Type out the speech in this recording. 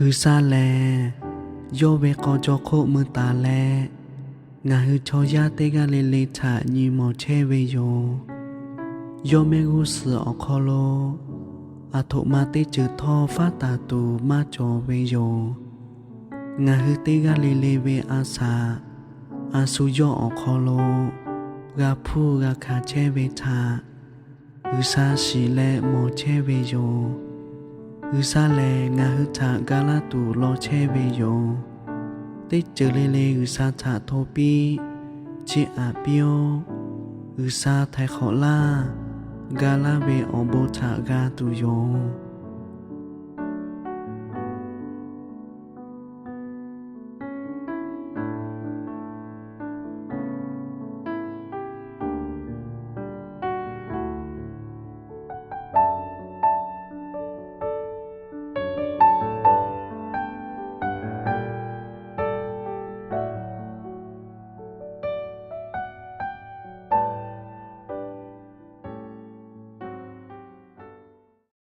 G'uiˬsha lehˬ, yawˇ ve k'aw jaw hk'oˆ mui taˍ leh, ngaˬ hui chaw yaˇ teˇ g'aˇ le le htaꞈ nyi mawˬ chehˇ ve yoˬ. Yawˇ mehˆ g'uˇ suhˍ awˬ hk'aw lo aˬ htoꞈ ma teˇ ceuˬ htawˇ faˉ taˍ tuˬ maˇ cawˬ ve yoˬ. Ngaˬ hui teˇ g'aˇ le le ve a shaꞈ, a shu yawˇ awˬ hk'aw lo g'a hpuˇ g'a hkanˍ chehˇ ve htaꞈ G'uiˬsha shiˍ leh mawˬ chehˇ ve yoˬ. G'uiˬsha lehˬ, ngaˬ hui htaꞈ ga laˇ tuˬ law chehˇ ve yoˬ. Teˇ ceuˬ le le G'uiˬsha htaꞈ hto piˇ, chiˇ aꞈ piˇ-oˆ. G'uiˬsha htaiˍ hk'awꞈ laˇ, ga laˇ ve awˬ bon htaꞈ g'a tuˬ yoˬ.